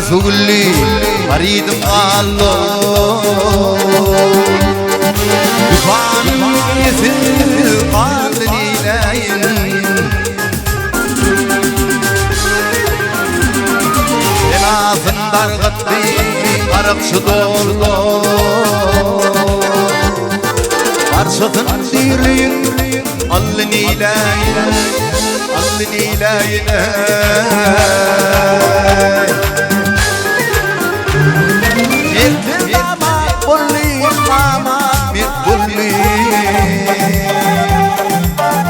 sögüldi, harydyň galdy. Dükanyň eýesi galdy neýläýin. Belasyn dargatdy, garakçy doldy. Barçasyn dirliýin, aldy neýläýin, aldy neýläýin. Mertler damat boldy, damat mert boldy.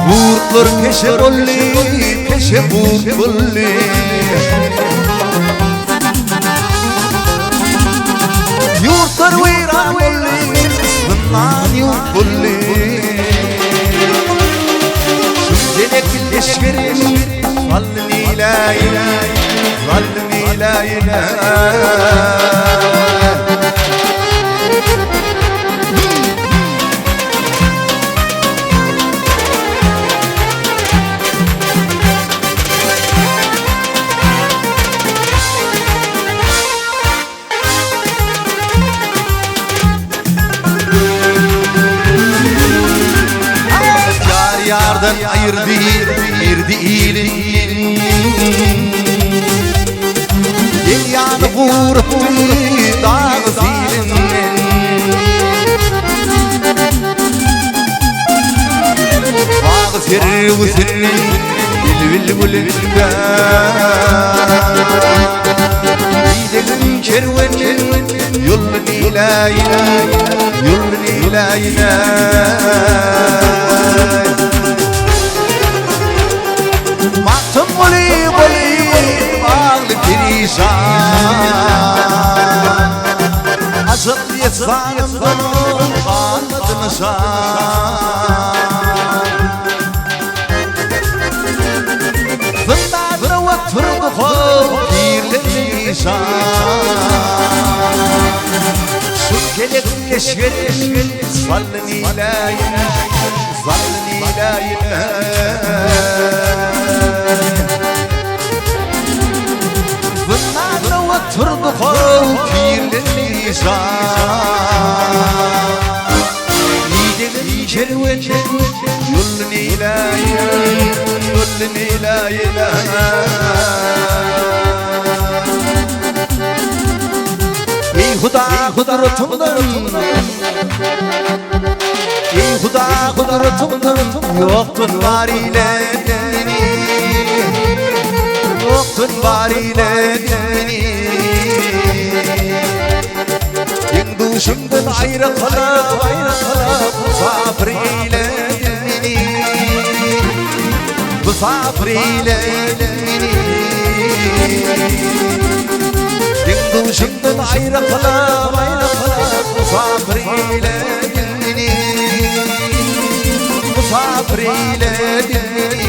Gurtlar peşe boldy, peşe gurt boldy. Ýurtlar weýran boldy, zyndan ýurt boldy. Şum pelek leşgerin saldy neýläýin, saldy neýläýin. Ýar ýardan aýyrdy, irdi ilin. Derýany gurupdy dag silinden. Bag serwisinden bilbil gülünden. Gidelim kerwenin yolunu ilayine, yolunu ilayine. Magtymguly guly bagly perişan. Aşyk ýesanymdan galmady nyşan. Zyndanda oturdy hol pirler işan. Şu kelek leşgerin saldy neýläýin, saldy neýläýin. Zyndanda oturdy hol pirler işan. Gidelim kerwene ýolun eýläýin, ýolun eýläýin. Eý Huda gudratyňdan, Eý Huda gudratyňdan ýokdan bar eýle meni. Ýokdan bar eýle meni. Deň-duşumdan aýra kylyp, aýra kylyp, Musapyr eýlediň meni. Musapyr eýlediň meni. Deň-duşumdan aýra kylyp, aýra kylyp, Musapyr eýlediň meni. Musapyr eýlediň meni.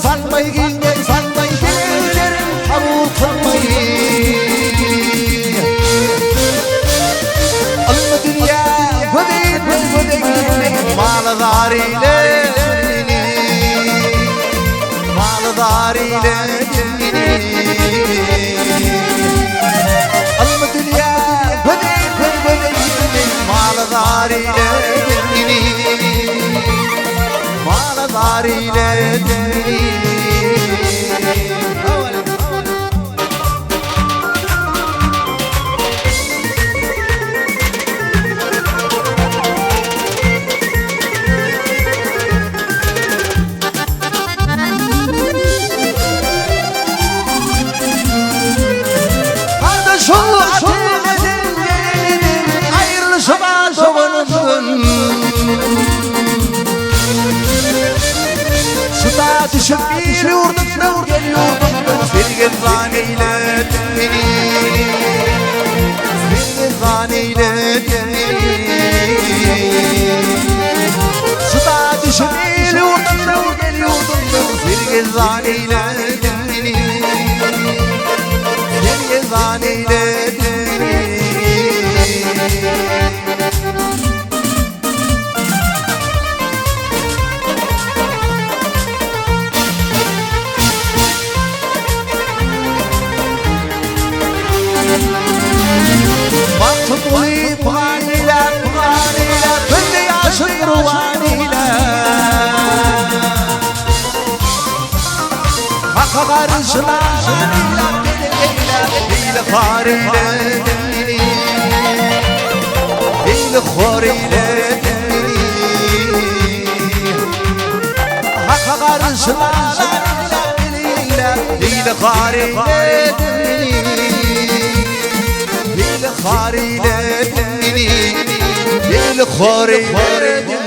Salmaý giňden salmaý dileglerim kabul kylmaý. Ylmy dünýä göze ilmez göze ilmez mala zar eýle meni. Mala zar eýle meni. Ylmy dünýä göze ilmez göze ilmez mala zar eýle meni. Mala zar eýle meni. Suda düşüp bir ýurdumdan gel ýurdumdan Sergezdan eýledin meni Sergezdan eýledin meni Suda düşüp bir ýurdumdan gel ýurdumdan Sergezdan eýledin meni. garşylanan Eýle har eýledin meni Eýle hor eýledin meni Haka garşylanan Eýle har eýledin meni Eýle har eýledin meni Eýle hor eýledin.